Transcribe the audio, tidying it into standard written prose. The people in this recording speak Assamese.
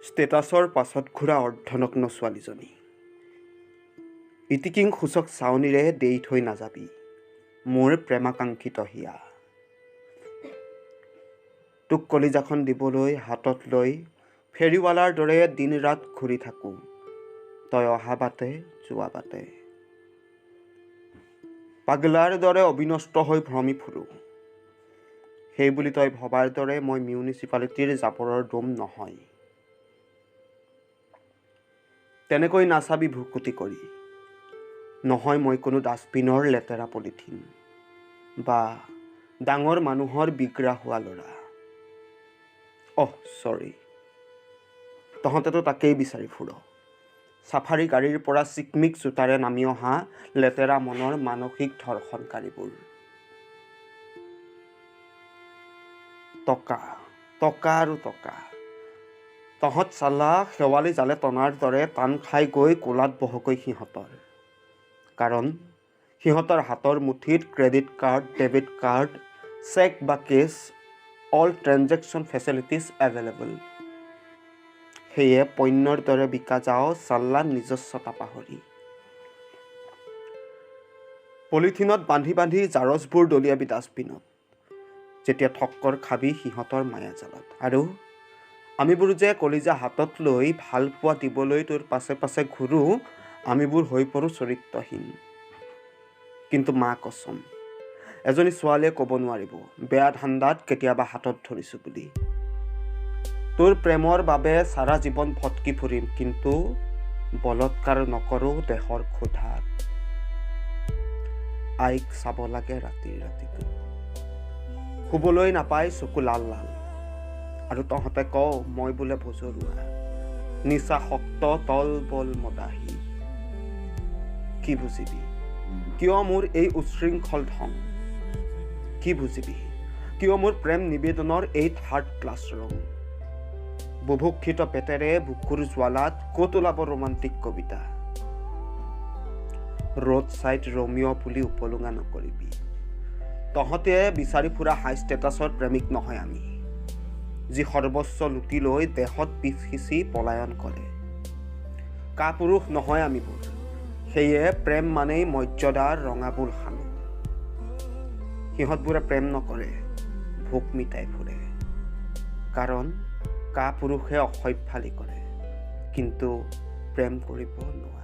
ষ্টেটাছৰ পাছত ঘূৰা অৰ্ধনগ্ন ছোৱালীজনী, ইতিকিং সূচক চাৱনিৰে দেই থৈ নাযাবি মোৰ প্ৰেমাকাংক্ষিত হিয়া। তোক কলিজাখন দিবলৈ হাতত লৈ ফেৰীৱালাৰ দৰে দিন ৰাত ঘূৰি থাকোঁ, তই অহা বাটে যোৱা বাটে। পাগলাৰ দৰে অবিনষ্ট হৈ ভ্ৰমি ফুৰোঁ, সেইবুলি তই ভবাৰ দৰে মই মিউনিচিপালিটিৰ জাবৰৰ দোম নহয়। তেনেকৈ নাচাবি ভ্ৰুকুটি কৰি, নহয় মই কোনো ডাষ্টবিনৰ লেতেৰা পলিথিন বা ডাঙৰ মানুহৰ বিগ্ৰা হোৱা ল'ৰা। অহ চৰি, তহঁতেতো তাকেই বিচাৰি ফুৰ, চাফাৰী গাড়ীৰ পৰা চিকমিক জোতাৰে নামি অহা লেতেৰা মনৰ মানসিক ধৰ্ষণকাৰীবোৰ। টকা টকা আৰু টকা, তহঁত চালা শেৱালি জালে টনাৰ দৰে টান খাই গৈ কোলাত বহকৈ সিহঁতৰ, কাৰণ সিহঁতৰ হাতৰ মুঠিত credit card, debit card, cheque বা cash, all transaction facilities available. সেয়ে পণ্যৰ দৰে বিকা যাওঁ চাল্লা নিজস্বতা পাহৰি। পলিথিনত বান্ধি বান্ধি জাৰজবোৰ দলিয়াবি ডাষ্টবিনত, যেতিয়া ঠক্কৰ খাবি সিহঁতৰ মায়াজালত। আৰু আমিবোৰ যে কলিজা হাতত লৈ ভালপোৱা দিবলৈ তোৰ পাছে পাছে ঘূৰোঁ, আমিবোৰ হৈ পৰোঁ চৰিত্ৰহীন। কিন্তু মা কচম, এজনী ছোৱালীয়ে ক'ব নোৱাৰিব বেয়া ধান্দাত কেতিয়াবা হাতত ধৰিছোঁ বুলি। তোৰ প্ৰেমৰ বাবে সাৰা জীৱন ভটকি ফুৰিম, কিন্তু বলৎকাৰ নকৰোঁ দেহৰ ক্ষুধাত। আইক চাব লাগে ৰাতিৰ ৰাতিটো, শুবলৈ নাপাই চকু লাল লাল, আৰু তহঁতে কওঁ মই বোলে বজৰুৱা, নিচা শক্ত তল বল মদাহী। কি বুজিবি কিয় মোৰ এই উচ্ছৃংখল ঢং, কি বুজিবি কিয় মোৰ প্ৰেম নিবেদনৰ এই থাৰ্ড ক্লাছ ৰং। বুভুক্ষিত পেটেৰে বুকুৰ জ্বালাত ক'ত ওলাব ৰোমান্টিক কবিতা। ৰোড চাইড ৰোমিঅ' বুলি উপলুঙা নকৰিবি, তহঁতে বিচাৰি ফুৰা হাই ষ্টেটাছৰ প্ৰেমিক নহয় আমি, যি সৰ্বস্ব লুটি লৈ দেহত পিছ সিঁচি পলায়ন কৰে। কাপুৰুষ নহয় আমিবোৰ, সেয়ে প্ৰেম মানেই মৰ্যাদাৰ ৰঙাবোল সানো। সিহঁতবোৰে প্ৰেম নকৰে, ভোক মিটাই ফুৰে, কাৰণ কাপুৰুষে অসভ্যালি কৰে, কিন্তু প্ৰেম কৰিব নোৱাৰে।